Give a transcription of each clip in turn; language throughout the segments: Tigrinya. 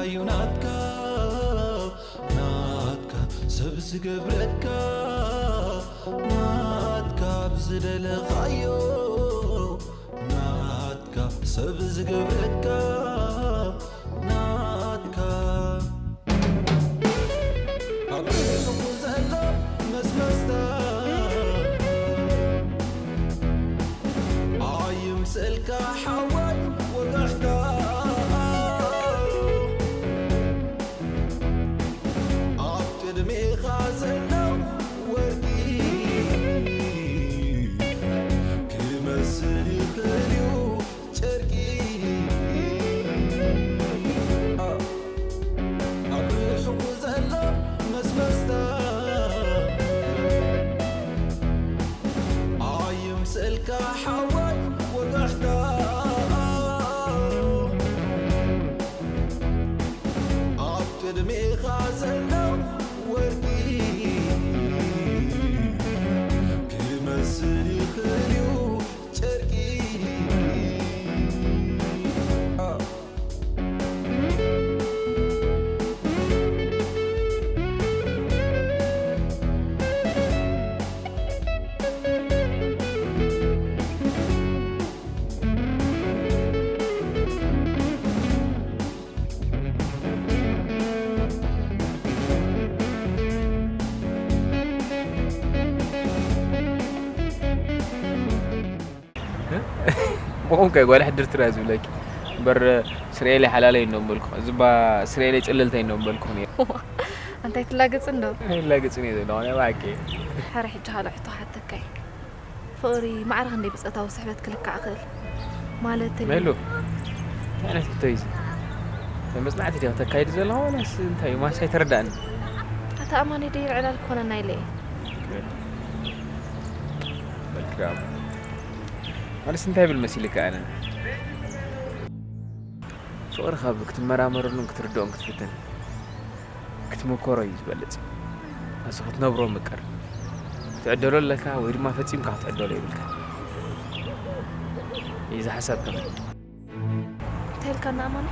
እዩ ናትካ ናትካ ሰብ ዝገብረካ ናትካ ብዝደለኻዮ ናትካ ሰብ ዝገብረካ ናትካ ኣብ ርእስኹ ዘሎ መስመስታ ኣይምሰልካ ሓዋይ ወጋሕታ ኣብ ቅድሜኻ ዘሎ ወርቂ ክመስል ይኽእል እዩ ጨርቂ ኣብ ርሑቕ ዘሎ መስመስታ ኣይምሰልካ ሓዋይ ወጋሕታ ኣብ ቅድሜኻ ዘሎ ወርቂ ክመስል ይኽእል እዩ ጨርቂ ብኸምከ ጓል ሕድር ትራ ዝብለኪ እምበር ስርኤለይ ሓላለይ እንዶ በልኩ ዝባ ስርኤለይ ጽልልተይ እንዶ በልኩ ነይሩ እንታይ ትላገጽ እንዶ ላግጽ ነይ ዘለዋ ናይ ባቂ ሕረ ሕጂ ካልኦ ሕቶ ሓተካይ ፍቕሪ ማዕረ ክንደይ ብጸታዊ ስሕበት ክልካዕ ክእል ማለት ሜሉ እንታይ ዓይነት ሕቶ እዩ እዚ መጽናዕቲ ዲኻ ተካይድ ዘለኻ ዋላስ እንታይ እዩ ማሳይ ተረዳእኒ ኣታ ኣማኒ ደይር ዕላል ክኾነና ኢለ እየ በልክራም ማለት እንታይ ብል መሲልካ ኣነ ፍቕሪ ካብ ክትመራመረሉን ክትርድኦን ክትፍትን ክትምኮሮ እዩ ዝበልፅ እሱ ክትነብሮ ምቅር ክትዕደሎ ኣለካ ወይ ድማ ፈፂምካ ክትዕደሎ ይብልካ እዚ ሓሳብ ከመይ እንታይ ኢልካና ኣማኒ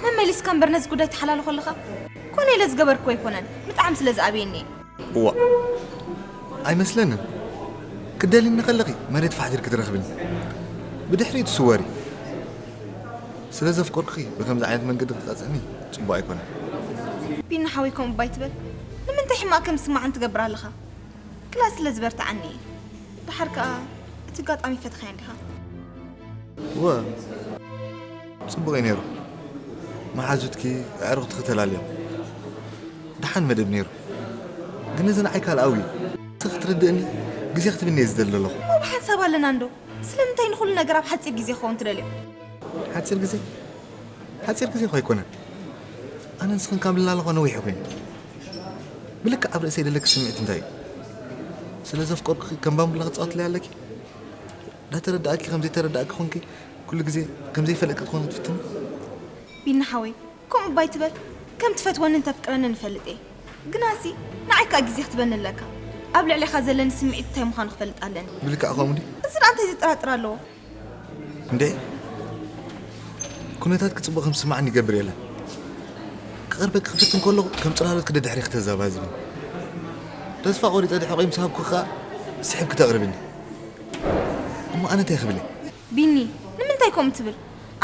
መመሊስካ እምበር ነዚ ጉዳይ ተሓላልኾ ኣለኻ ኮነ ኢለ ዝገበርክዎ ኣይኮነን ምጣዕም ስለ ዝኣብየኒ እየ እዋ ኣይመስለንን ክደልኒ ከለኺ መሬት ፋሕዲር ክትረኽብኒ ብድሕሪኡ ትስወሪ ስለ ዘፍቀርኩኺ ብከምዚ ዓይነት መንገዲ ክትቐፅዕኒ ፅቡቅ ኣይኮነን ቢኒ ሓወይ ከምኡ እባ ኣይትበል ንምንታይ ሕማቅ ከም ዝስማዓን ትገብር ኣለኻ ክላስ ስለ ዝበርትዓኒ እየ ደሓር ከኣ እቲ ኣጋጣሚ ፈተኻዮ እንዲኻ እወ ጽቡቕ እዩ ነይሩ መሓዙትኪ ኣዕሩኽትኺ ተላልዮም ደሓን መደብ ነይሩ ግን እዚ ንዓይ ካልኣዊ እዩ እቲ ክትርድእኒ ግዜ ክትብኒ እየ ዝደሊ ኣለኹ እሞ ብሓንሳብ ኣለና እንዶ ስለምንታይ ንኹሉ ነገር ኣብ ሓጺር ግዜ ክኸውን ትደልዮ ሓጺር ግዜ ሓጺር ግዜ እኮ ኣይኮነን ኣነ ንስኽን ካብ ልላለኾ ነዊሕ ኮይኑ ብልክዕ ኣብ ርእሰይ ዘለኪ ስምዒት እንታይ እዩ ስለ ዘፍቀርኩኺ ከም ባምቡላ ክጻወትለይ ኣለኪ ዳተረዳእኪ ከም ዘይተረዳእኪ ኮንኪ ኩሉ ግዜ ከም ዘይፈለጥኪ ትኾኒ ትፍትኒ ቢኒ ሓወይ ከምኡ እባ ኣይትበል ከም ትፈትወንን ተፍቅረንን እፈልጥ እየ ግናሲ ንዓይ ከኣ ግዜ ክትበኒ ኣለካ ኣብ ልዕሌኻ ዘለኒ ስምዒት እንታይ ምዃኑ ክፈልጥ ኣለኒ ብልክዕ ከምኡ ድዩ እዚ ደኣ እንታይ ዘጠራጥር ኣለዎ እንዴ ኩነታትኪ ጽቡቕ ከም ዝስምዓኒ ይገብር የለን ክቐርበኪ ክፍትን ከለኹ ከም ጽላሎት ክደ ድሕሪ ክተዛባዝብን ተስፋ ቆሪጸ ድሕቆይ ምስ ሃብኩ ከኣ ስሕብ ክተቕርብኒ እሞ ኣነ እንታይ ክብል እየ ቢኒ ንምንታይ ከምኡ ትብል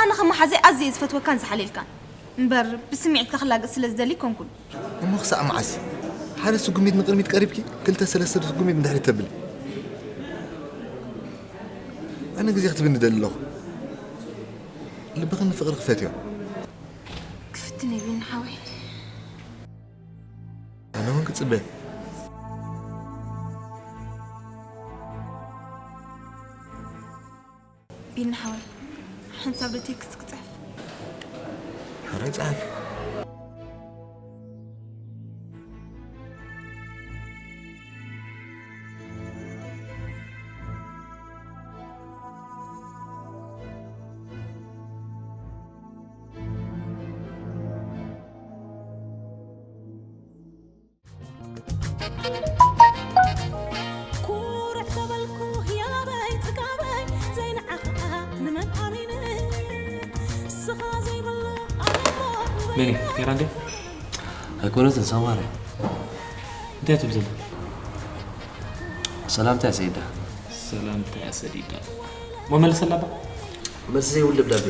ኣነ ከም መሓዘይ ኣዝየ እየ ዝፈትወካን ዝሓልየልካን እምበር ብስምዒትካ ክላገጽ ስለ ዝደሊ ኣይኮንኩን እሞ ክሳዕ መዓስ ሓደ ስጉሚት ንቕድሚት ቀሪብኪ ክልተ ሰለስተ ስጉሚት ንድሕሪት ተብሊ ኣነ ግዜ ክትብኒ ደሊ ኣለኹ ልብኽን ንፍቕሪ ክፈትዮ ክፍትን እየ ቢኒ ሓወይ ኣነ እውን ክጽበ ቢኒ ሓወይ ሓንሳብ ዶ ቴክስት ክጽሕፍ ሕራይ ጸሓፊ ኩርዕ ተበልኩ ህያበይ ጽጋበይ ዘይንዓኻ ንመን ኣሚነ ስኻ ዘይብሉ ኣለሞ መኒ ጌራ እንዴ? ኣይኮነትን ሰማርያ። እንታይ ትብል ዘላ? ሰላምታ እያ ሰይዳ። ሰላምታ እያ ሰዲዳ። እሞ መልሰላ እባ። መልሲ ዘይብሉ ደብዳቤ።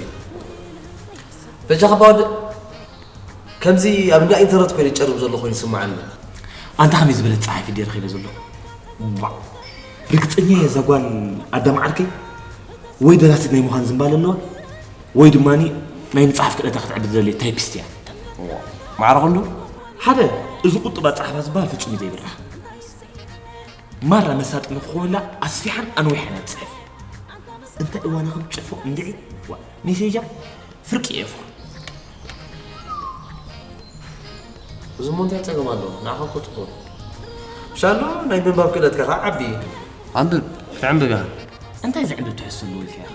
በጃኻ እባ ወዲ፣ ከምዚ ኣብ እንዳ ኢንተርነት ኮይነ ጨርብ ዘሎ ኮይኑ ይስምዓኒ። ኣንታ ከመይ ዝበለት ጸሓፊት ድየ ረኺበ ዘለኹ? ባ፣ ርግጸኛ እየ እዛ ጓል ኣዳም ዓርከይ ወይ ደራሲት ናይ ምዃን ዝንባለ ኣለዋ ወይ ድማ ናይ ምጽሓፍ ክእለታ ክትዕድል ዘድልየ ታይፒስት እያ። ማዕረ ክንዱ? ሓደ፣ እዚ ቁጥብ ኣጸሓሕፋ ዝበሃል ፍጹም እዩ ዘይብራህ። ማራ መሳጢ ንክኾንላ ኣስፊሓን ኣንዊሓን እያ ትጽሕፍ። እንታይ እዋና ከም ትጽሕፎ እንድዒ፣ ዋ፣ ሜሴጃ ፍርቂ እየ ፎር። እዚ እሞ እንታይ ጸገም ኣለዎ? ንዓኻ እኮ ጽቡቕ። ምሻሎ ናይ ምንባብ ክእለትካ ኸዓ ዓቢ። ኣንብብ፣ ክትዕንብብ ኢኻ። እንታይ ዘዕንብብ ትሕዝቶ ኣለዎ ኢልካ ኢኻ?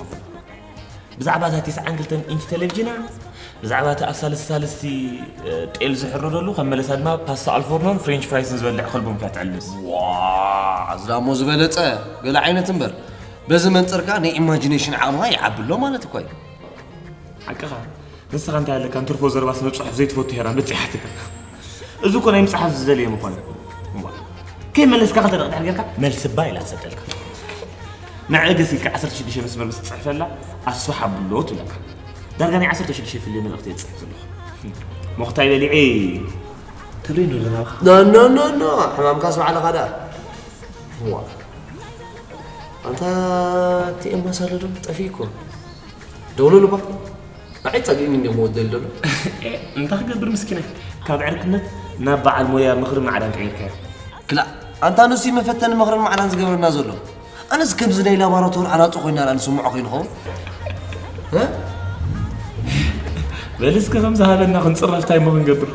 ብዛዕባ እታ ተስዓን ክልተን ኢንች ቴሌቪዥና፣ ብዛዕባ እቲ ኣብ ሳልስቲ ሳልስቲ፣ እ፣ ጤል ዝሕረደሉ፣ ከም መለሳ ድማ ፓስታ ኣልፎርኖን ፍሬንች ፍራይስን ዝበልዕ ከልቦም እያ ትዕልል። ዋ፣ እዚ ደኣ እሞ ዝበለጸ ገለ ዓይነት እምበር። በዚ መንጽር ከኣ ናይ ኢማጂኔሽን ዓቕምኻ ይዓቢ ኣሎ ማለት እኮ እዩ። ሓቅኻ። ንስኻ እንታይ ኣለካ? እንትርፎ ዘረባ ስነ ጽሑፍ ዘይትፈቱ ሄራን በጺሓትካ። እዚ እኮ ናይ ምጽሓፍ ዝደልየ ምኾነ። እምቧ። ከይመለስካ ክልተ ደቂ ድሕር ጌርካ፣ "መልሲ እባ" ኢላ ትሰደልካ። ንዕእገስ ኢልካ ዓሰርተ ሽዱሽተ መስመር ምስ ትጽሕፈላ፣ "ኣስፍሕ ኣብሎ" ትብለካ። ዳርጋ ናይ ዓሰርተ ሽዱሽተ ፍልልይ መልእኽቲ እየ ዝጽሕፍ ዘለኹ። ሞኽታይ በሊዐ። ተብለይ ንብለና። ኖ፣ ኖ፣ ኖ፣ ኖ። ሕማምካስ ባዕልኻ ደኣ። እዋ። ኣንታ እቲ ኤማ ሳለዶ ጠፊእኮ። ደውለሉ እባ። ንዓይ ጸጊእኒ እንዲኦም ወደል ደሎ። ኤ፣ እንታይ ክገብር ምስኪናይ? ካብ ዕርክነት ናብ በዓል ሞያ ምኽርን ማዕዳን ቀይርካዮ። ክላእ፣ ኣንታ ንሱ እዩ መፈተኒ ምኽርን ማዕዳን ዝገብረና ዘሎ። ኣነስ ከምዚ ናይ ላቦራቶሪ ኣናጹ ኮይና ደኣ ንስምዖ ከይንኸውን። እ? በል እስከ ከም ዝሃበና ክንጽረፍ እንታይ እሞ ክንገብር?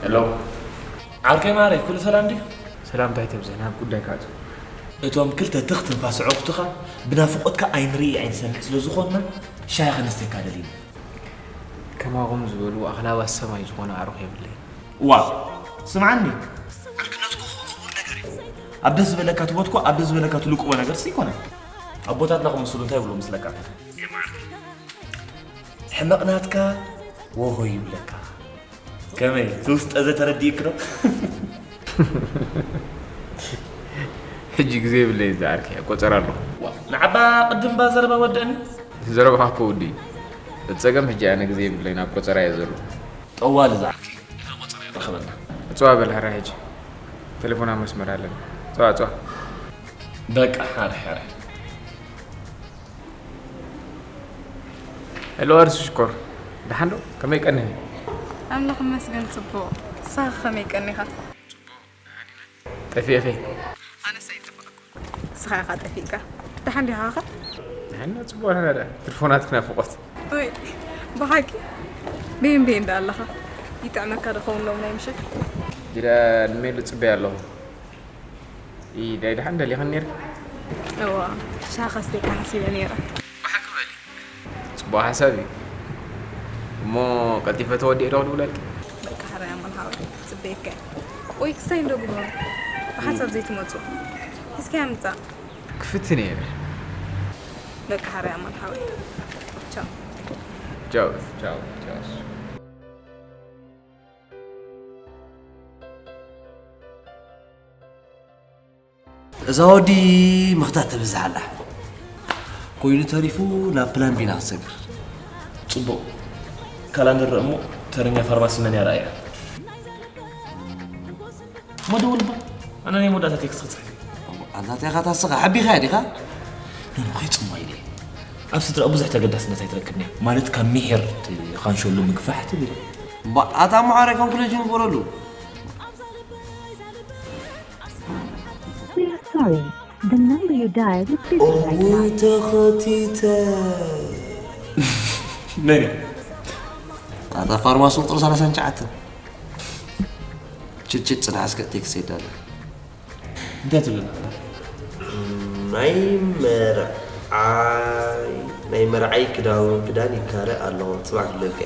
ሄሎ። ዓርከይ ማረይ፣ ኩሉ ሰላም ድዩ? ሰላም እንታይ ተብዝሕ፣ ናብ ጉዳይካ ኣትው። እቶም ክልተ ትኽ ትንፋስ ኣዕሩኽትኻ ብናፍቖትካ ኣይንርኢ ኣይንሰምዕ ስለ ዝኾንና፣ ሻሂ ከነስተካ ደሊና። ከማኹም ዝበሉ ኣኽላባት ሰማይ ዝኾነ ኣዕሩኽ የብለይን። ዋ፣ ስምዓኒ። ዕርክነትኩ ክቡር ነገር እዩ። ኣብ ደስ ዝበለካ ትቦትኮ፣ ኣብ ደስ ዝበለካ ትልቅቦ ነገርስ ኣይኮነን። ኣቦታትና ክምስሉ እንታይ ይብሉ መስለካ? ሕመቕ ናትካ ወሆ ይብለካ። ከመይ? ትውስጠ ዘተረዲእክ ዶ? ሕጂ ግዜ የብለይን ዝዓርከይ፣ ቆጸራ ኣለኹ። ዋ፣ ንዓባ ቅድም ባ ዘረባ ወደእኒ። ዘረባኻ እኮ ውዲ። እቲ ጸገም ሕጂ ኣነ ግዜ የብለይን፣ ኣብ ቆጸራ እየ ዘሎ። ጠዋሊ ዝዓርከይ፣ ድሕሪ ቆጸራ ይራኸበና። እጽዋ በል ሕራይ ሕጂ። ቴሌፎን ኣብ መስመር ኣለና። ጽዋ፣ ጽዋ። በቃ፣ ሕራይ፣ ሕራይ። ሄሎ፣ ኣርሱ ሽኮር። ደሓን ዶ? ከመይ ቀኒኺ? ኣምላኽ ይመስገን፣ ጽቡቕ። ንስኻ ከመይ ቀኒኻ? ጠፊእኺ? ኣነስ ኣይጠፋእኩ። ንስኻ ኢኻ ጠፊእካ። ደሓን ዲኻ ኸ? ንሕና ጽቡቕ ኣለና ደኣ። ትርፎ ናትኪ ናፍቖት። ወይ፣ ብሓቂ? በየን በየን ደኣ ኣለኻ? ይጥዕመካ ዶ ኸውን ሎም ናይ ምሸት? ግዳ ንሜሉ ጽበያ ኣለኹ። ኢ፣ ዳይ ደሓን ደሊኽን ኔርኪ? እዋ፣ ሻሂ ከስተካ ሓሲበ ኔረ። ብሓቂ በሊ። ጽቡቕ ሓሳብ እዩ። እሞ ቀልጢፈ ተወዲኤ ዶ ክድውለልኪ? በቃ ሕራይ ኣማን ሓወይ፣ ጽበየካ እየ። ወይ ክስታይ እንዶ ግበሩ። ብሓንሳብ ዘይትመጹ። ሒዝካያ ምጻእ። ክፍትን እየ። በቃ ሕራይ ኣማን ሓወይ። ቻው። ቻው፣ ቻው፣ ቻው። እዛ ወዲ ምኽታት ተብዝሕ ኣላ። ኮይኑ ተሪፉ ናብ ፕላን ቢና ክትሰግር። ጽቡቕ። ካላንደር እሞ ተረኛ ፋርማሲ መን እያ ረኣያ? እሞ ደውል እባ። ኣነ ናይ መወዳእታ ቴክስት ክጽሕፍ። ኣንታ እንታይ ኢኻ ታስኻ? ሓቢኻ ዲኻ? ኖ፣ ኖ፣ ከይጽሞ ኢለ። ኣብ ስድራ ብዙሕ ተገዳስነት ኣይትረክብን እያ። ማለት ካብ ሚሒር እቲ ኻንሸሎ ምግፋሕ ትብል። እባ፣ ኣታ መሓረ ኮንክሉዥን ግበረሉ። We are sorry. The number you dialed is busy right now. እውይ ተኸቲተ። መን እዩ? ኣታ ፋርማሲ ቁጽሪ ሰላሳን ትሽዓተን። ችችት ጽንሓ እስከ ቴክስት የዳለ። እንታይ ትብል? ናይ መርዓይ ናይ መርዓይ ክዳው ክዳን ይካረ ኣሎ ጽባሕ ክለቀ።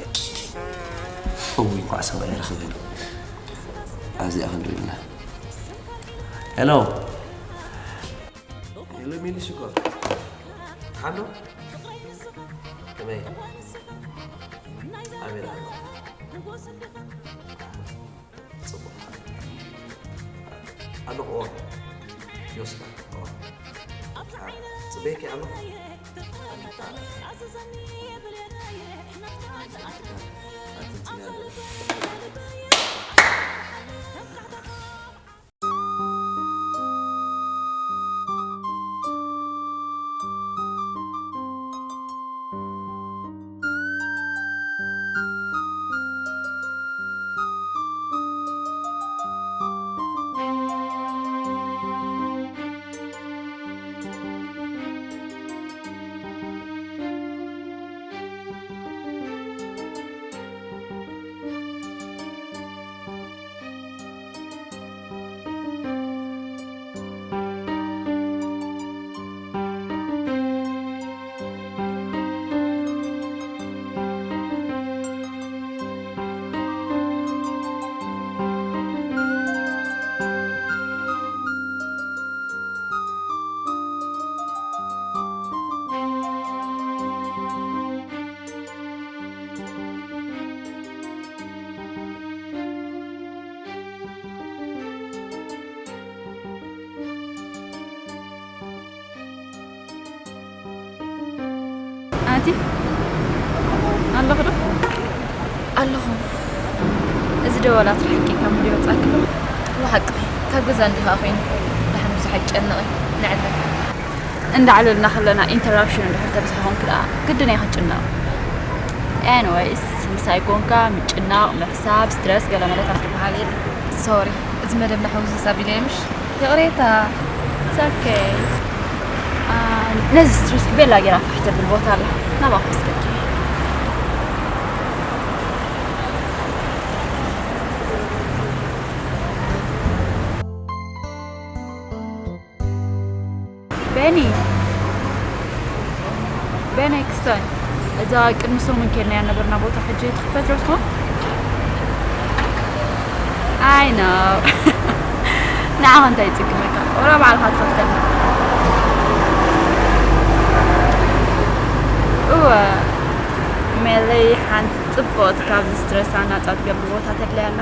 እውይ እንኳዕ ሰብኣይ ረኸበኒ። ኣብዚኣ ክንሪእና። ሄሎ። ሄሎ ሚሊ ሽኮር። ሓሎ። ከመይ? ኣሜን ኣሎ። ጽቡቕ። ኣለኹ፣ እወ። ይወስዳ። እወ። ጽበየኪ ኣለኹ። ኣቲ ኣለኹ ዶ? ኣለኹ። እዚ ደወላት ሓቂ ካብ ሙሉ ይወጻኪ ዶ? ብሓቂ ካብ ገዛ እንዲኻ ኮይኑ ደሓን ብዙሕ ኣይጨነቕ እዩ። ንዕለል። እንዳዕለልና ከለና ኢንተራፕሽን እንድሕር ተብዝሓ ኮንኪ ደኣ ግድን እየ ክትጭነቕ። ኤኒወይስ ምሳይ ኮንካ ምጭናቕ፣ ምሕሳብ፣ ስትረስ ገለ መለታት ዝበሃል የለን። ሶሪ፣ እዚ መደብና ሕውስውስ ኣቢለዮ ምሽ? ይቕሬታ። It's okay. ነዚ ስትረስ ቤላ ጌራ ፋሕ ተብል ቦታ ኣላ። ናባኹም እስከ። ቤኒ፣ ቤኒ ክስታይ፣ እዛ ቅድሚ ሰሙን ኬድናያ ነበርና ቦታ ሕጂ ትኽፈት ዶ ትኾን? I know. ንዓኻ እንታይ ይጽግመካ? ወላ ባዕልኻ ትኸፍተልና። እወ፣ ሜለይ ሓንቲ ጽብቕቲ ካብዚ ስትረሳ ናጻ ትገብር ቦታ ተድለያ ኣላ።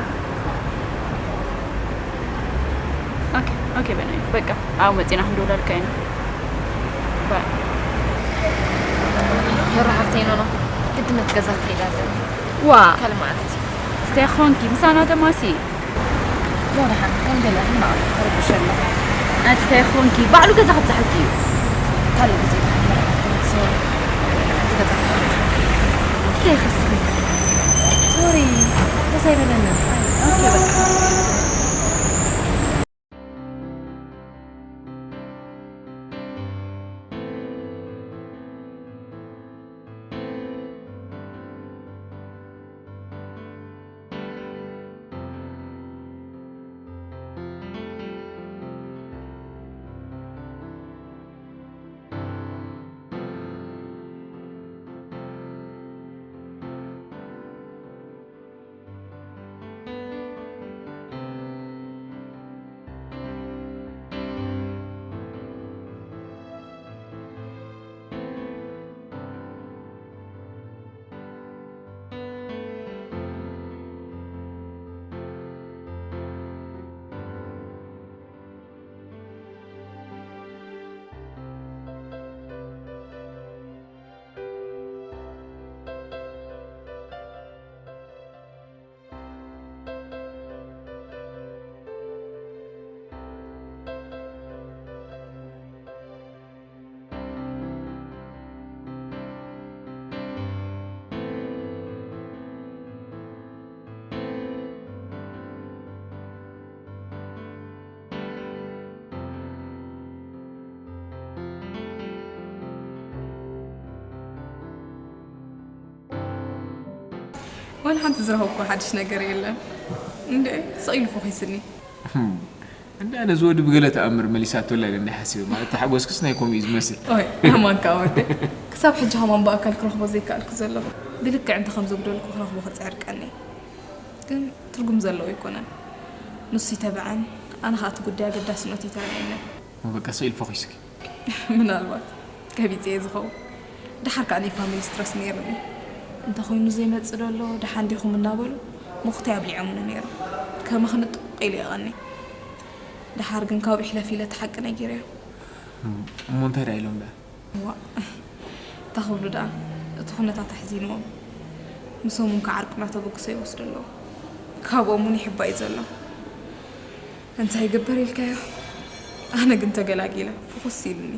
ኦኬ፣ ኦኬ በናይ፣ በቃ ኣብ መጺና ክንደውለልካ ኢና። ባይ። ሄሮ ሓፍተይ ኖኖ፣ ግድነት ገዛ ክኸይድ ኣለኒ። ዋ፣ ካልእ መዓልቲ። እንታይ ኾንኪ? ምሳና ተማሲ። ሞ ደሓን፣ ከም ገለ ሕማቕ ተረብሽ ኣለኹ። ኣንቲ እንታይ ኾንኪ? ባዕሉ ገዛ ክብዝሓልኪ እዩ። ካልእ ግዜ፣ ሶሪ። ገዛ ክኸይድ። እንታይ ክስኪ? ሶሪ፣ ደስ ኣይበለንን። ኦኬ፣ በቃ። ዋላ ሓንቲ ዝረኸብኩ ሓድሽ ነገር የለን። እንዴ፣ ስቕ ኢሉ ፈኺስኒ። እንዳ ነዚ ወዲ ብገለ ተኣምር መሊሳቶ ኣላ ኢለ እንዳ ሓሲበ፣ ማለት ተሓጎስክስ ናይ ከምኡ እዩ ዝመስል። ኦይ ኣማንካ ወደ ክሳብ ሕጂ ከማን ብኣካል ክረኽቦ ዘይከኣልኩ ዘለኹ። ብልክዕ እንተ ከም ዘጉደልኩ ክረኽቦ ክጽዕር ቀኒ። ግን ትርጉም ዘለዎ ኣይኮነን። ንሱ ይተብዐን፣ ኣነ ኸኣ እቲ ጉዳይ ኣገዳስነቱ ይተረኣየንን። እሞ በቃ ስቕ ኢሉ ፈኺስኪ። ምናልባት ከቢፀ እየ ዝኸውን። ደሓር ከዓ ናይ ፋሚሊ ስትረስ ነይርኒ። እንተኾይኑ ዘይመፅእ ዶ ኣሎ፣ ደሓን ዲኹም እናበሉ ምኹታይ ኣብሊዖምኒ ነይሮም። ከመኽኒ ጥቕ ኢሉ የቐኒ። ደሓር ግን ካብኡ ይሕለፍ ኢለ እቲ ሓቂ ነጊረዮ። እሞ እንታይ ደኣ ኢሎም ደኣ? ዋ፣ እንታይ ክብሉ ደኣ፣ እቲ ኩነታት ኣሕዚንዎም። ንሶም እውን ከዓ ዓርቂ እናተበግሶ ይወስዱ ኣለዉ። ካብኦም እውን ይሕባእ እዩ ዘሎ። እንታይ ይግበር ኢልካዮ? ኣነ ግን ተገላጊለ፣ ፍኹስ ኢሉኒ።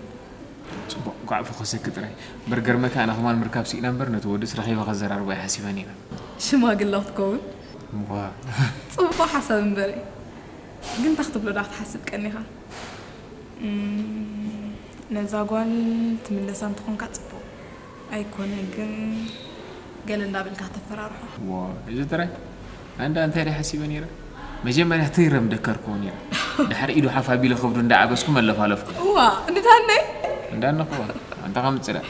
ጽቡቕ፣ እንኳዕ ፈኾሰኪ ጥራይ። እምበር ገርመካ ኣነ ከማን ምርካብ ስኢነ እምበር ነቲ ወድስ ረኺበ ከዘራርቦ እየ ሓሲበ ነይረ። ሽማግለ ክትከውን ዋ፣ ጽቡቕ ሓሳብ እምበረ። ግን እንታይ ክትብሎ ደኣ ክትሓስብ ቀኒኻ? እም፣ ነዛ ጓል ትምለሳ እንተኾንካ ጽቡቕ። ኣይኮነ ግን ገለ እንዳበልካ ተፈራርሖ። ዋ፣ እዚ ጥራይ? ኣንዳ እንታይ ደኣ ሓሲበ ነይረ? መጀመርያ ትይረም ደከርክዎ ነይረ። ድሕሪ ኢዱ ሓፍ ኣቢለ ከብዱ እንዳዓበስኩ መለፋለፍኩ። እዋ፣ እንድታነይ? እንዳነኽዋ፣ ኣንታ ከምጽእ ደኣ።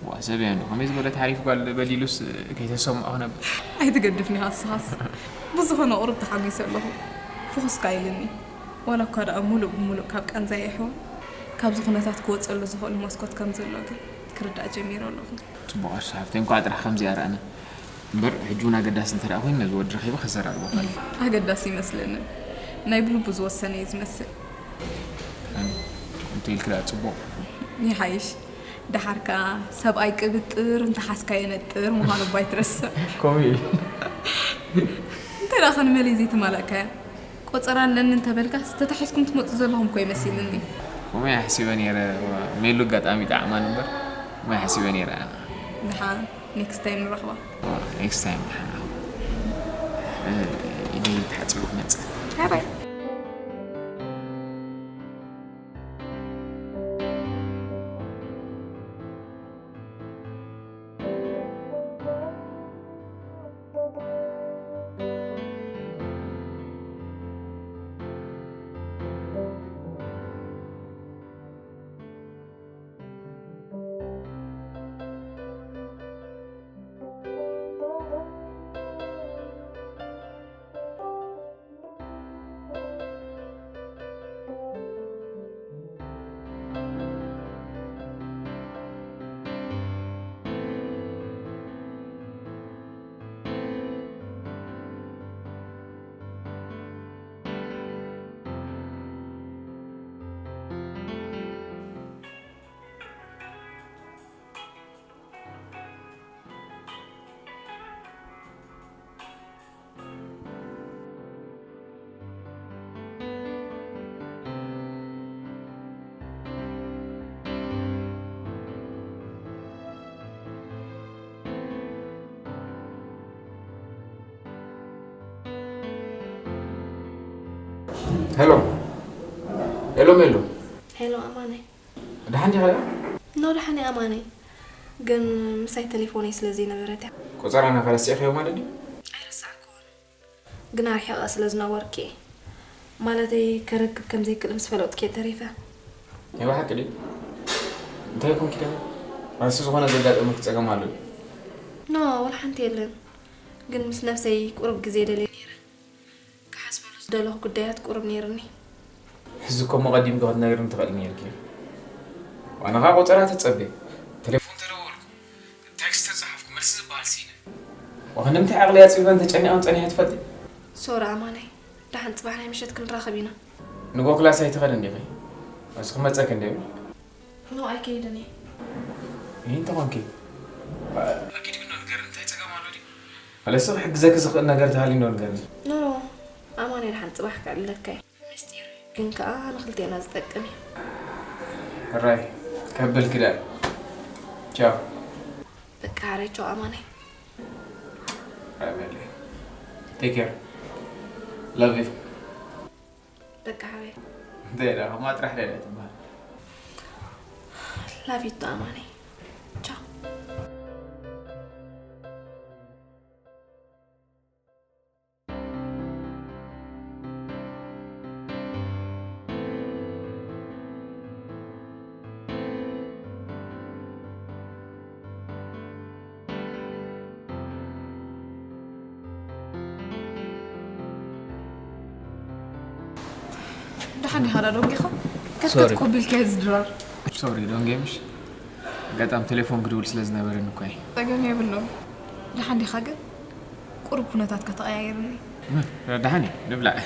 ዋ፣ ሰብ እያ እንዶ። ከመይ ዝበለት ሓሪፍ ጓል በዲሉስ ከይተሰምዖ ክነብር። ኣይትገድፍኒ ሃስሃስ። ብዝኾነ ቁሩብ ተሓጒሰ ኣለኹ። ፍኹስካ ኢልኒ። ዋላ እኳ ደኣ ሙሉእ ብሙሉእ ካብ ቃንዛይ ኣይሕወን፣ ካብዚ ኩነታት ክወጸሉ ዝኽእሉ መስኮት ከም ዘሎ ግን ክርዳእ ጀሚረ ኣለኹ። ጽቡቕ ኣርሱ ሓፍተይ፣ እንኳዕ ጥራሕ ከምዚኣ ረኣና። እምበር ሕጂ እውን ኣገዳሲ እንተ ደኣ ኮይኑ ነዚ ወዲ ረኺበ ከዘራርቦ እኽእል እየ። ኣገዳሲ ኣይመስለንን። ናይ ብልቡ ዝወሰነ እዩ ዝመስል። እንተ ኢልኪ ደኣ ጽቡቕ። ይሓይሽ። ደሓር ከኣ ሰብኣይ ቅብጥር እንተሓዝካዮ ነጥር ምዃኑ እባ ኣይትረስዕ። ከምኡ እዩ። እንታይ ደኣ ከ ንመለይ ዘይተማላእካያ? ቆጸራ ኣለኒ እንተበልካስ ተታሒዝኩም ትመጹ ዘለኹም እኮ እዩ መሲልኒ። ከምኡ እየ ሓሲበ ነይረ። ሜሉ ኣጋጣሚ ይጠዓማን እምበር ከምኡ እየ ሓሲበ ነይረ። ደሓን ኔክስት ታይም ንራኸባ። ኔክስት ታይም ደሓን። ኢደይ ተሓጺበ ክመጽእ። ባይ ባይ። ሄሎ ሄሎ ሜሎ። ሄሎ ኣማነ። ደሓን ዲኻ? ኖ ደሓን እየ ኣማነ። ግን ምሳይ ተሌፎነይ ስለ ዘይነበረት እያ። ቆጸራና ከ ረሲዕካዮ ማለት ድዩ? ኣይረሳዕክዎን። ግን ኣርሒቐ ስለ ዝነበርኩ እየ። ማለተይ ከረክብ ከም ዘይክእል ምስ ፈለጥኩ እየ ተሪፈ። ናይ ብሓቂ ድዩ? እንታይ ኮንኪ ደኣ? ኣንስ ዝኾነ ዘጋጠመኪ ጸገም ኣሎ ድዩ? ኖ ወላ ሓንቲ የለን። ግን ምስ ነብሰይ ቁሩብ ግዜ ደልየ ነይረ። ክሓስበሉ ዝደለኹ ጉዳያት ቁሩብ ነይሩኒ። ሕዚ እኮ እሞ ቀዲምኪ ክትነግርኒ ትኽእሊ ነይርኪ። ዋና ኸኣ ቆጸራ ተጸበየ። ተሌፎን ተደወልኩ፣ ቴክስት ተጻሓፍኩ፣ መልሲ ዝበሃል ስኢነ። ወኸንድምቲ ዓቕሊ ኣጽቢበን ተጨኒቐን ጸኒሐ ትፈልጢ? ሶሪ ኣማነይ፣ ደሓን ጽባሕ ናይ ምሸት ክንራኸብ ኢና። ንጎ ክላስ ኣይትኸድን ዲኺ? ኣዚ ክመጸኪ እንደ ብል። ኖ ኣይከይድን እየ። ይህ እንተኾንኪ ኣኪድ ግን ንገር እንታይ ጸገም ኣሎ ድዩ? ኣለስ ክሕግዘኪ ዝኽእል ነገር ተሃልዩ ዶ ንገርኒ። ኖ ኖ ኣማኑኤል ሓንቲ ጽባሕ ከዕልለካ እየ። ምስጢር እዩ ግን ከኣ ንኽልቴና ዝጠቅም እዩ። ሕራይ ከበልኪ ደኣ። ቻው። በቃ ሕራይ ቻው ኣማነይ። ሕራይ በሊ። Take care. Love you. በቃ ሓወይ። እንታይ ደኣ ከምኣ ጥራሕ ደኣ ትበሃል። Love you too ኣማነይ። ቻው። ደሓን ዲኻ ዳ ዶንጌኻ? ከትከት ሶሪ። ኮቢልካ እየ ዝድራር። ሶሪ ዶንጌ፣ ምሽ ኣጋጣሚ ቴሌፎን ክድውል ስለ ዝነበረኒ እኮ እየ። ጸገም የብሉን። ደሓን ዲኻ ግን? ቁሩብ ኩነታትካ ተቐያየርኒ። ደሓን እዩ፣ ንብላዕ።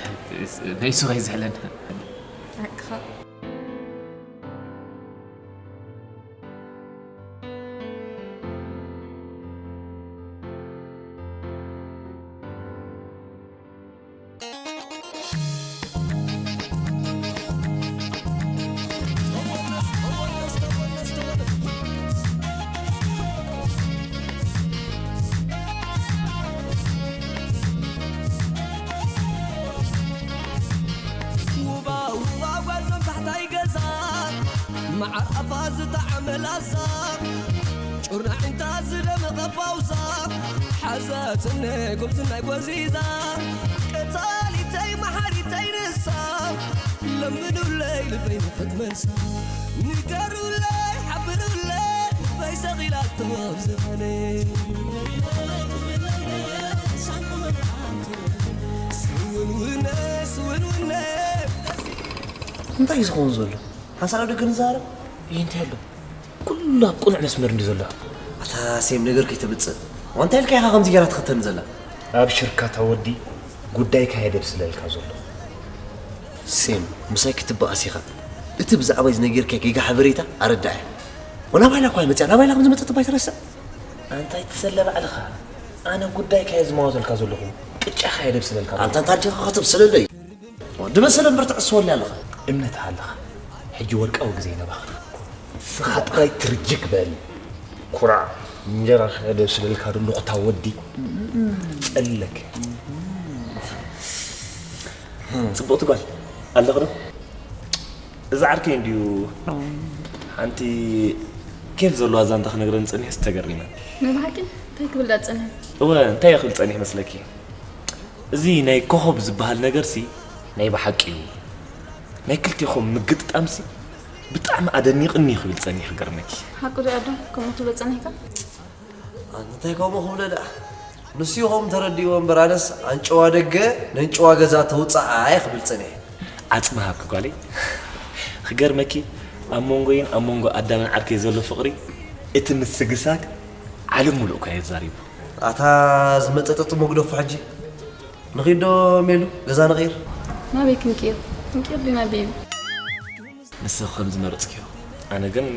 ነይሱ ከይዝሕለን። ሓቅኻ። ውባ ውባ ጓልዞም ታሕታይ ገዛ መዓር ኣፋ ዝጠዓመ ላዛ ጩርናዕንታ ዝደመቐ ፓውዛ ሓዘትነ ጉብዝናይ ጎዚዛ ቀታሊተይ መሓሪተይ ንሳ ለምኑለይ ልበይ ንኽትመልሳ ንገሩለይ ሓብሩለይ ልበይ ሰቒላቶ ኣብ ዝባነይ ስውንውነ ስውንውነ እንታይ እዩ ዝኸውን ዘሎ? ሓንሳብ ደገ ንዛረብ። ይህ እንታይ ኣሎ? ኩሉ ኣብ ቅኑዕ መስመር እንዲ ዘሎ። ኣታ ሴም ነገር ከይተምጽእ። ዋንታ ኢልካ ኢኻ ከምዚ ገይራ ትኸተኒ ዘላ። ኣብሽርካ እታ ወዲ ጉዳይካ እየ ደብስለልካ ዘሎ። ሴም ምሳይ ክትበኣስ ኢኻ። እቲ ብዛዕባይ ዝነገርካይ ጌጋ ሓበሬታ ኣረዳኣያ። ወላ ባይላ እኳ መጽያ ናባይላ ከም ዝመጸት ባይ ትረስዕ። ኣንታይ ትሰለ ባዕልኻ? ኣነ ጉዳይካ እየ ዝመዋዘልካ ዘለኹ። ቅጫኻ እየ ደብስለልካ ዘለኹ። ኣንታ እንታይ ዲኻ ከተብስለለይ? ድበሰለ እምበር ትዕስወኒ ኣለኻ። እምነት ኣለኻ። ሕጂ ወርቃዊ ግዜ ነባኽን። ንስኻ ጥራይ ትርጅግ በል። ኩራዕ እንጀራ ከደብስለልካ ደለኹ እታ ወዲ ጸለክ። ጽቡቕቲ ጓል ኣለኺ ዶ? እዚ ዓርከይ እንድዩ ሓንቲ ኬፍ ዘለዋ ዛንታ ክነግረኒ ጸኒሑ ተገሪመ። ናይ ብሓቂ እንታይ ክብል ዳ ጸኒሑ? እወ እንታይ እየ ክብል ጸኒሑ መስለኪ? እዚ ናይ ኮኾብ ዝበሃል ነገርሲ ናይ ብሓቂ እዩ። ናይ ክልቴኹም ምግጥጣምሲ ብጣዕሚ ኣደኒቕኒ ክብል ጸኒሑ ክገርመኪ። ሓቂ ዶ ኣዶ ከምኡ ትብሎ ጸኒሕካ? ኣንታይ ከምኡ ክብለ ደኣ ንሱ ይኸውን ተረዲእዎ እምበር ኣነስ ኣንጨዋ ደገ ነንጨዋ ገዛ ተውፅኣ እየ ክብል ጸኒሐ። ዓጽሚ ሃብኪ ጓለይ። ክገርመኪ ኣብ መንጎይን ኣብ መንጎ ኣዳምን ዓርከይ ዘሎ ፍቕሪ እቲ ምስግሳግ ዓለም ሙሉእ እኳ የዛሪቡ። ኣታ ዝመጠጠ ጥሙግ ደፎ ሕጂ ንኺዶ ሜሉ ገዛ ንቕይር። ናበይ ክንቅይር? ክንቅይር ዲና ቤቢ? ንስኺ ከም ዝመረጽክዮ። ኣነ ግን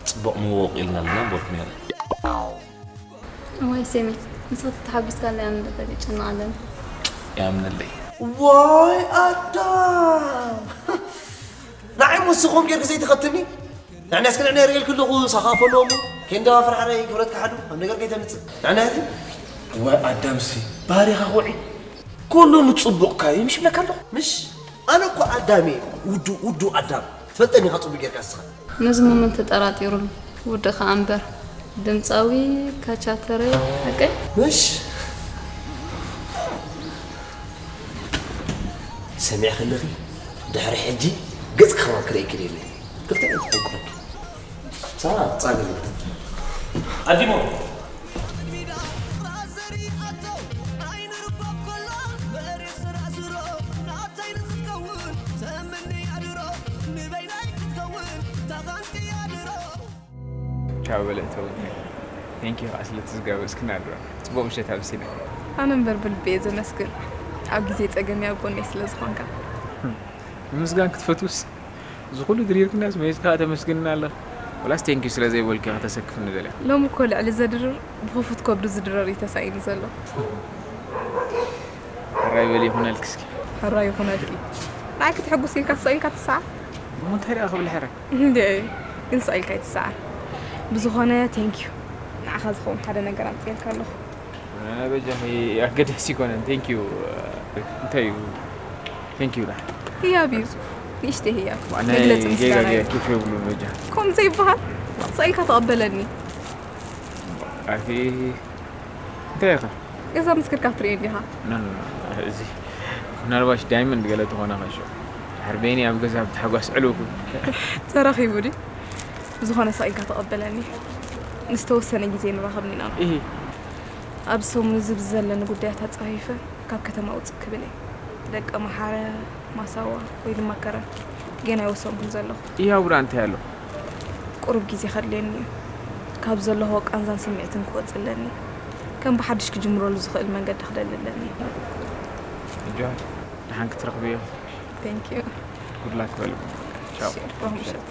ጽቡቕ ምውቕ ኢልና ኣለና በልኩ ነይረ። እዋይ ሴሚ ንስኺ ተተሓጒስካ ኣለያ ንደቀ ይጨነቕ ኣለኒ። ያምነለይ። ዋይ ኣዳም ንዓይ ምስኹም ጌርክ ዘይትኸትኒ ንዕና እስከ ንዕና የርእየልክ ኣለኹ ሳኻፈሎ እሞ ኬንዳ ፍርሓረይ ክብረት ክሓዱ ኣብ ነገር ከይተምጽእ ንዕና ያቲ ወይ ኣዳምሲ ባህሪኻ ውዒ ኩሉ ንጽቡቕካ እዩ ምሽ ብለካ ኣለኹ። ምሽ ኣነ እኮ ኣዳም እየ ውዱ ውዱ ኣዳም ትፈልጠኒ ኢኻ ጽቡቅ ጌርካ እስኻ። ነዚ ሞመንት ተጠራጢሩሉ ውድእ ከኣ እምበር ድምጻዊ ካቻተረ ሓቀይ። ምሽ ሰሚዕኪ ኣለኺ ድሕሪ ሕጂ ገጽኪ ከማን ክርእየኪ ደለ ክልተ ዓይነት ተፈንቅለኪ። ሳ ጻገ ኣዲሞ ቻው በለ እተወልደ። ቴንኪ ከዓ ስለቲ ዝጋበዝክና ድሮ። ጽቡቕ ምሸት ኣብሲና። ኣነ እምበር ብልቢ እየ ዘመስግን ኣብ ግዜ ጸገመይ ኣብ ጎነይ ስለ ዝኾንካ። ምምስጋን ክትፈትውስ እዚ ኩሉ ድሪርክናስ መይዝካ ተመስግንና ኣለኻ። ወላስ ቴንኪ ስለ ዘይበልኪ ከተሰክፍኒ ደልያ። ሎሚ እኮ ልዕሊ ዘድርር ብኽፉት ከብዱ ዝድረር እዩ ተሳኢኑ ዘሎ። ሕራይ በሊ ይኹነልኪ እስኪ። ሕራይ ይኹነልኪ። ንዓይ ክትሕጉስ ኢልካ ስቕ ኢልካ ትስዓር? እሞ እንታይ ደኣ ክብል ሕራይ? እንድዒ ግን ስቕ ኢልካ ኣይትስዓር። ብዝኾነ ቴንኪዩ ንዓኻ ዝኸውን ሓደ ነገር ኣምፅኤልካ ኣለኹ። በጃኺ ኣገዳሲ ኣይኮነን። ቴንኪዩ። እንታይ እዩ? ቴንኪዩ ዳ። ህያብ እዩ። ንእሽተይ ህያብ። ናይ መግለፂ ጌጋ ምስጋና ጌጋ እዩ። ኬፍ የብሉን በጃ። ከምኡ ዘይበሃል። ስቕ ኢልካ ተቐበለኒ። ኣቲ እንታይ ኢኻ? ገዛ ምስክርካ ክትርኢ እንዲኻ። ኖ፣ ኖ፣ ኖ፣ እዚ ምናልባሽ ዳይመንድ ገለ ትኾና ኸሾ። ድሕር በይኒ ኣብ ገዛ ብታሕጓስ ዕልውኩ። ተረኺቡ ድዩ? ብዝኾነ ስቕ ኢልካ ተቐበለኒ። ንዝተወሰነ ግዜ ንራኸብ ኢና። ኢሂ። ኣብዚ ሰሙን እዚ ብዘለኒ ጉዳያት ኣጻፊፈ ካብ ከተማ ውጽእ ክብል እየ። ደቂ መሓረ፣ ማሳዋ ወይ ድማ ከረን ጌና ኣይወሰንኩን ዘለኹ። ይህ ኣውራ እንታይ ኣሎ? ቁሩብ ግዜ ከድልየኒ እዩ። ካብ ዘለኹ ቃንዛን ስምዒትን ክወጽእ ኣለኒ። ከም ብሓድሽ ክጅምረሉ ዝኽእል መንገዲ ክደሊ ኣለኒ። እጆ፣ ደሓን ክትረኽብዮ። Thank you። ጉድ ላክ በሉ። ቻው። እሺ፣ ሮም ምሸት።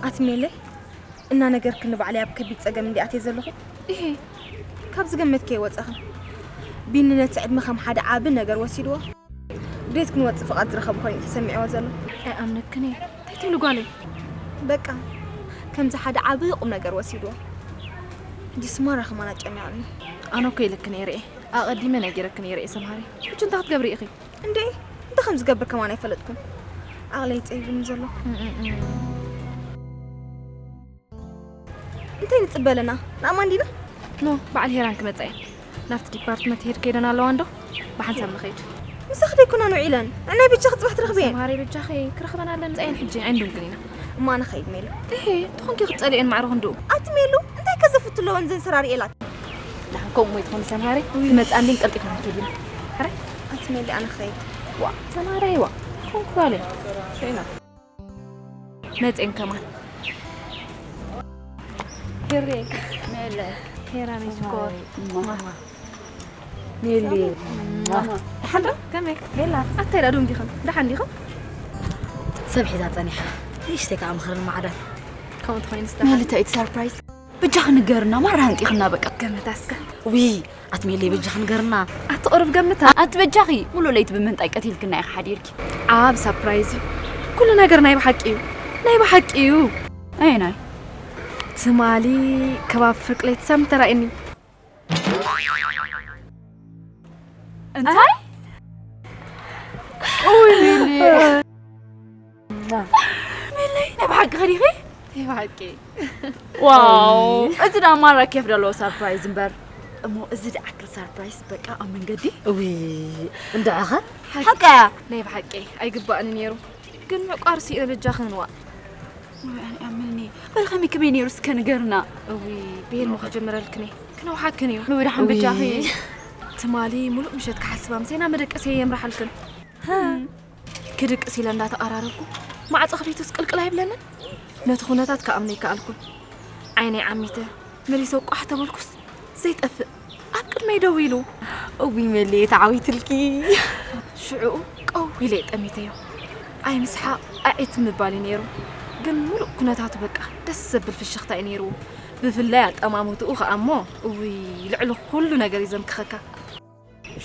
ኣትሜለይ፣ እናነገርክኒ ባዕለይ ኣብ ከቢድ ጸገም እንዲ ኣትየ ዘለኹ። እሄ፣ ካብ ዝገመትክዮ ወጻኺ። ቢኒ ነቲ ዕድመ ከም ሓደ ዓቢ ነገር ወሲድዎ። ቤት ክንወጽእ ፍቓድ ዝረኸቡ ኮይኑ ተሰሚዕዎ ዘሎ። ኣይኣምነክን እየ። እንታይ ትብሊ ጓለይ? በቃ፣ ከምዚ ሓደ ዓቢ ቁም ነገር ወሲድዎ። ሕጂ ስማራ ከማን ኣጨኒቕኒ። ኣነ እኮ ኢለክን እየ ርኤ። ኣቐዲመ ነጊረክን እየ ርኤ ሰምሃሪ። ሕጂ እንታይ ክትገብሪ ኢኺ? እንዴ፣ እንታይ ከም ዝገብር ከማን ኣይፈለጥኩን። ዓቕለይ ጸይሩኒ ዘሎ። እም፣ እም፣ እም። እንታይ ንጽበ ኣለና? ንኣማን ዲና? ኖ፣ በዓል ሄራን ክመጻ እየን። ናብቲ ዲፓርትመንት ሄድ ከይደን ኣለዋ እንዶ? ብሓንሳብ ንኸይድ። ምሳኺ ደይኮናን ውዒለን? ንዓይ ብቻኺ ጽባሕ ትረኽብየን? ሰምሃሪ በጃኺ ክረኽበን ኣለና። መጻ እየን ሕጂ፣ ኣይንድንግን ኢና። እማ ንኸይድ ሜሉ። እሄ፣ ትኾንኪ ክትጸልየን ማዕረ ክንድኡ። ኣቲ ሜሉ፣ እንታይ ከዘፍቱ ኣለወን ዘን ሰራሪኤላት? ደሓን ከምኡ ወይ ትኾኒ ሰምሃሪ፣ ውይ። ክመጻ እንዲን ቀልጢፍና ንከይድ ኢና። ሕራይ? ኣቲ ሜሉ፣ ኣነ ኸይድ። ዋ፣ ሰምሃሪ፣ ዋ። ኮንኩ ጓለይ። ሸይና። መጼን ከማን። ግሬ፣ ሜለ፣ ሄራን ሽኮር። ማማ። ሜሊ። ደሓን ዶ? ከመይ? ሜላ። ኣታይ ደኣ ደንጊኽን? ደሓን ዲኽን? ሰብ ሒዛ ጸኒሓ። ንእሽተይ ከኣ ምኽርን ማዕዳን። ከምኡ ተኾይኑ ዝተሓ- ሜሊ፣ እንታይ እቲ ሰርፕራይዝ? በጃኺ ንገርና፣ ማራ ህንጢኽና በቃ። ገምታ እስከ። ውይ፣ ኣቲ ሜሊ በጃኺ ንገርና። ኣቲ ቁሩብ ገምታ። ኣቲ በጃኺ፣ ሙሉእ ለይቲ ብምንጣይ ቀቲልክና ኢኺ ሓዲርኪ። ዓብ ሰርፕራይዝ እዩ። ኩሉ ነገር ናይ ብሓቂ እዩ። ናይ ብሓቂ እዩ። ኣየናይ? ትማሊ ከባቢ ፍርቂ ለይቲ ሳሚ ተራእየኒ። እንታይ? ውይ፣ ሜሊ። ሜለይ፣ ናይ ብሓቂ ኸዲኺ? ናይ ብሓቂ። ዋው፣ እዚ ደኣ ማራ ኬፍ ደለዎ ሰርፕራይዝ እምበር። እሞ እዚ ደኣክል ሰርፕራይዝ በቃ ኣብ መንገዲ? እውይ፣ እንድዕኸ? ሓቂ። ሓቃ። ናይ ብሓቂ ኣይግባእኒ ነይሩ። ግን ምዕቋር ስኢነ በጃኽን ዋእ። ወይ፣ ኣነ ኣምልኒ። በል ከመይ ከመይ ነይሩ እስከ ንገርና። እውይ፣ ብሄልሞ ክጀምረልክን እየ። ክነውሓክን እዩ። ወይ፣ ደሓን እውይ። በጃኺ። ትማሊ ሙሉእ ምሸት ክሓስባ ምሰና መደቀሲ የምርሓልክን። ሃ። ክድቅስ ኢለ እንዳተቐራረብኩ፣ ማዕጾ ከፊቱስ ቅልቅል ኣይብለንን? ነቲ ኩነታት ክኣምኖ ኣይከኣልኩን። ዓይነይ ዓሚተ፣ መሊሰ ቋሕ ተበልኩስ፣ ዘይጠፍእ፣ ኣብ ቅድመይ ደው ኢሉ። እውይ መሌ፣ ተዓዊትልኪ። ሽዑኡ ቀው ኢለ ጠሚተዮ። ኣይ ምስሓቕ፣ ኣዒት ምባል እዩ ነይሩ። ግን ሙሉእ ኩነታቱ በቃ ደስ ዘብል ፍሽኽታ እዩ ነይርዎ። ብፍላይ ኣጠማምትኡ ከኣ እሞ፣ እውይ፣ ልዕሊ ኩሉ ነገር እዩ ዘምክኸካ።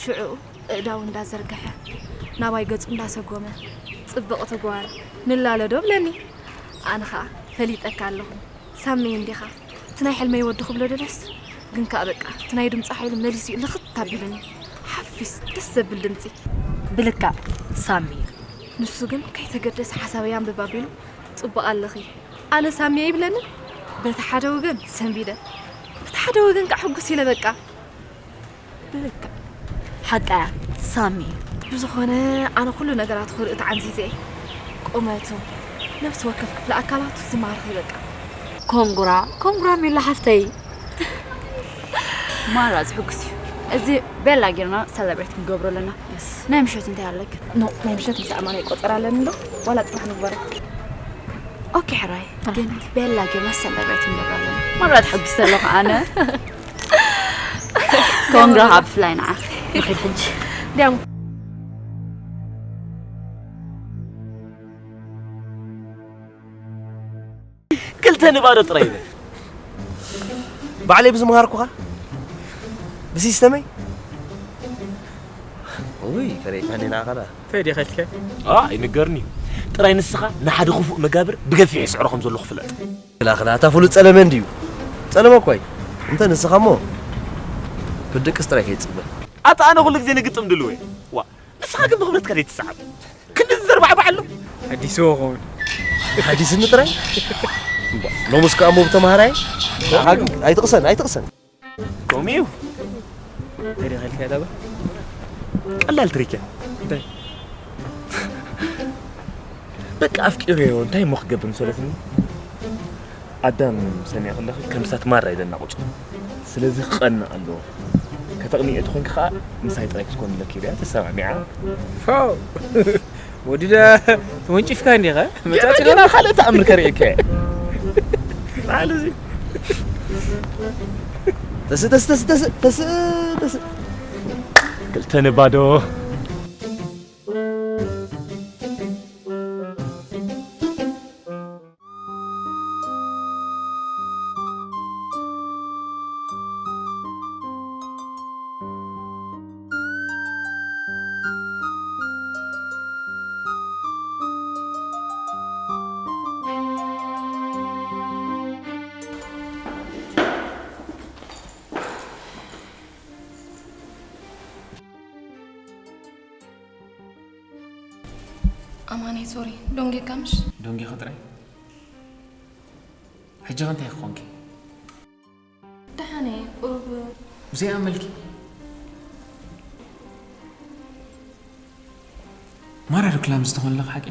ሽዑ እእዳው እንዳዘርግሐ ናባይ ገጹ እንዳሰጎመ፣ "ጽብቕቲ ጓል፣ ንላለዶ?" ብለኒ። ኣነ ኸኣ፣ "ፈሊጠካ ኣለኹ፣ ሳሚ እንዲኻ፣ እቲ ናይ ሕልመይ ወዲ ክብሎ ደለስ?" ግን ከኣ በቃ፣ እቲ ናይ ድምጹ ሓይሊ መሊሱ እዩ ልኽት ኣቢሉኒ። ሓፊስ፣ ደስ ዘብል ድምጺ። ብልክዕ ሳሚ እዩ። ንሱ ግን ከይተገደሰ ሓሳበይ ኣንብብ ኣቢሉ፣ "ጽቡቕ ኣለኺ፣ ኣነ ሳሚ እየ?" ይብለኒ። በቲ ሓደ ወገን ሰንቢደ፣ በቲ ሓደ ወገን ከኣ ሕጉስ ኢለ በቃ። ብልክዕ ሓቃ እያ ሳሚ። ብዝኾነ ኣነ ኩሉ ነገራቱ ክርኢ ተዓንዚዘ እየ። ቁመቱ፣ ነፍሲ ወከፍ ክፍለ ኣካላቱ ዝማርኽ እዩ በቃ። ኮንግራ፣ ኮንግራ ሜላ ሓፍተይ። ማራ ዝሕጉስ እዩ። እዚ ቤላ ጌርና ሰለብሬት ክንገብሮ ኣለና። የስ። ናይ ምሸት እንታይ ኣለክ? ኖ፣ ናይ ምሸት ምስ ኣማን ኣይቆጸር ኣለኒ ዶ? ዋላ ጽባሕ ንግበሮ። ኦኬ፣ ሕራይ። ግን ቤላ ጌርና ሰለብሬት ንገብር ኣለና። መብራት ሕጉስ ዘለኹ ኣነ። ኮንግራ ኣብ ፍላይ ንዓ። ንኺድ ሕጂ። ዲያም። ክልተ ንባዶ ጥራይ ይበል። ባዕለይ ብዝምሃርኩኻ? ብሲስተመይ? ውይ፣ ከረይካኒ ንዓኻ ደኣ። እንታይ ዲኻ ኢልካ? ኣ፣ ይንገርኒ። ጥራይ ንስኻ ንሓደ ክፉእ መጋብር ብገፊሕ ይስዕሮ ከም ዘለኹ ፍለጥ። ክላ፣ ክላ፣ እታ ፍሉጥ ጸለመ እንድዩ። ጸለመ እኮ እዩ። እንተ ንስኻ እሞ ክትድቅስ ጥራይ ከይትጽበ። ኣታ ኣነ ኩሉ ግዜ ንግጥም ድልው እየ። ዋ፣ ንስኻ ግን ብኽብረትካ ዘይትሰዓብ። ክንዲ ዝዘርባዕባዕ ኣሎ። ኣዲስዎ ክኸውን። ሓዲስኒ ጥራይ? እምባ፣ ሎምስ ከኣ እሞ ብተማሃራይ? ንዓኻ ግን ኣይትቕሰን፣ ኣይትቕሰን። ከምኡ እዩ። እንታይ ደኸልካ እያ ዳባ? ቀላል ትሪክ እያ። እንታይ? በቃ ኣፍቂረዮ፣ እንታይ እሞ ክገብር መሰለትኒ? ኣዳም ሰሚዐ ከለኺ ከም ሳት ማራ እዩ ዘናቑጭ። ስለዚ ክቐንእ ኣለዎ። ከተቕንዮ ተኾንኪ ኸኣ ምሳይ ጥራይ ክትኮኒ ኣለኪ ኢለ ተሰማሚዓ። ፋው! ወዲ ዳ ተወንጪፍካ እንዲኻ? መጻእቲ ገና ካልእ ተኣምር ከርእየካ እየ። በዓል እዚ። ተስ፣ ተስ፣ ተስ፣ ተስ፣ ተስ፣ ተስ። ክልተ ንባዶ። ኣማነይ፣ ሶሪ፣ ዶንጌካ ምሽ? ዶንጌኺ ጥራይ? ሕጂ ኸ እንታይ ክኾንኪ? ደሓነ፣ ቁሩብ። ብዘይ ኣመልኪ? ማራ ዶ ክላም ዝተኾነ ኣለኺ ሓቂ?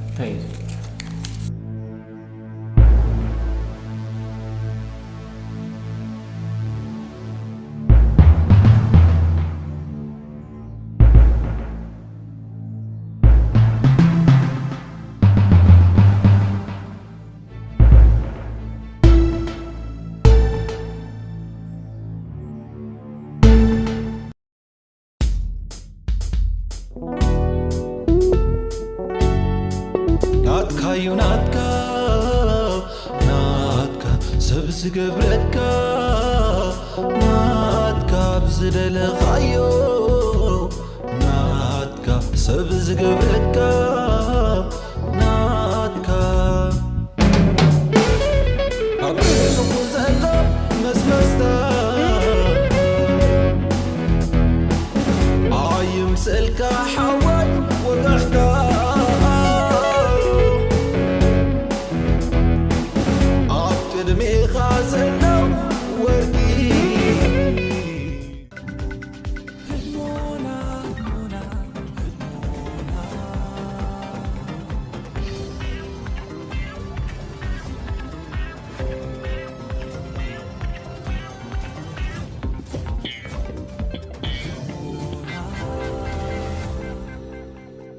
እንታይ እዩ? ናትካዩ ናትካ፣ ናትካ ሰብ ዝገብረካ፣ ናትካ ብዝደለኻዮ፣ ናትካ ሰብ ዝገብረካ፣ ናትካ። ኣብ ልቡ ዘሎ መስመስታ ኣይምሰልካ